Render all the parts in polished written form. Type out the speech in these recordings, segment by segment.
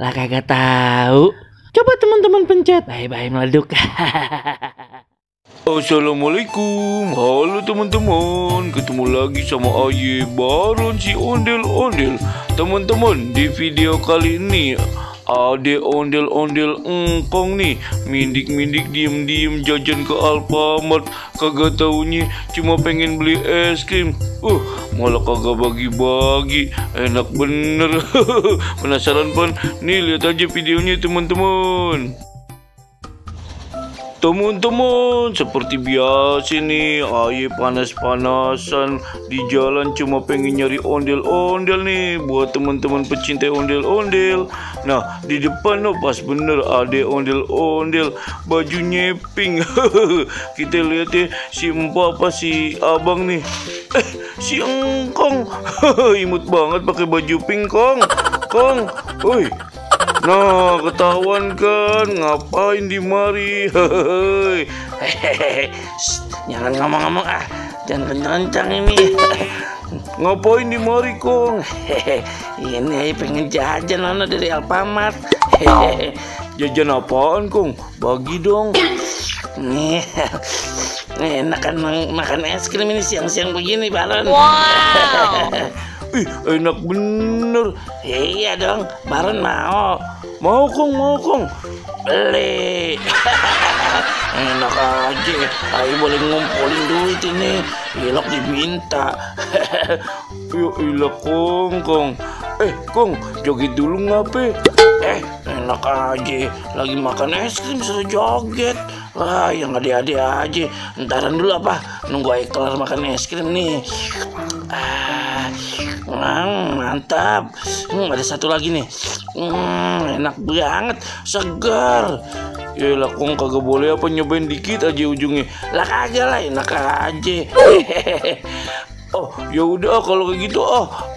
Lah kagak tahu. Coba teman-teman pencet. Bye-bye meleduk. Assalamualaikum, halo teman-teman. Ketemu lagi sama Aye Baron si ondel-ondel. Teman-teman, di video kali ini ada ondel-ondel engkong nih, mindik-mindik diem-diem jajan ke Alfamart. Kagak taunya cuma pengen beli es krim. Malah kagak bagi-bagi. Enak bener. Penasaran pan? Nih lihat aja videonya teman-teman. Teman-teman, seperti biasa nih, Aye panas-panasan di jalan cuma pengen nyari ondel-ondel nih buat teman-teman pecinta ondel-ondel. Nah, di depan pas bener ada ondel-ondel bajunya pink. Kita lihat ya si Empa apa si Abang nih. Si Engkong. Imut banget pakai baju pink, Kong. Oi. Nah, ketahuan kan ngapain di mari? Jangan ngomong-ngomong jangan kencang-kencang ini. Ngapain di mari, Kong? Ini Aye pengen jajan Nona dari Alfamart. Jajan apaan, Kong? Bagi dong. Nih, enak kan makan es krim ini siang-siang begini, Baron. Wow. Enak bener. Iya dong, Baron mau. Mau, Kong. Beli. Enak aja, Aye boleh ngumpulin duit ini. Ilok diminta. Yuk ilah, Kong. Kong, joget dulu ngape? Enak aja, lagi makan es krim suruh joget. Wah, yang adik-adik aja. Ntaran dulu apa? Nunggu Aye kelar makan es krim nih. Mantap. Ada satu lagi nih. Enak banget, segar. Yalah, Kong, kagak boleh apa nyobain dikit aja ujungnya. Lah kagak lah, enak aja. Oh, ya udah kalau kayak gitu,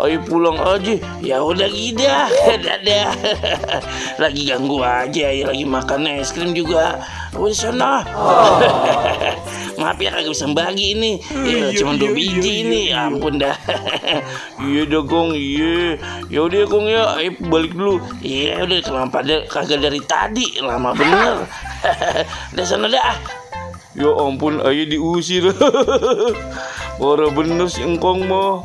Ayo pulang aja. Ya udah gida. Dadah. Lagi ganggu aja, Aye lagi makan es krim juga. Udah sana. Maaf ya kagak bisa bagi ini. Cuma 2 biji ini. Ya ampun dah. Iya dah, Kong, iya. Ya udah, Kong ya, Ayo balik dulu. Iya udah, kenapa kagak dari tadi, lama bener. Udah sana dah. Ya ampun, Ayo diusir. Parah bener si Engkong mah.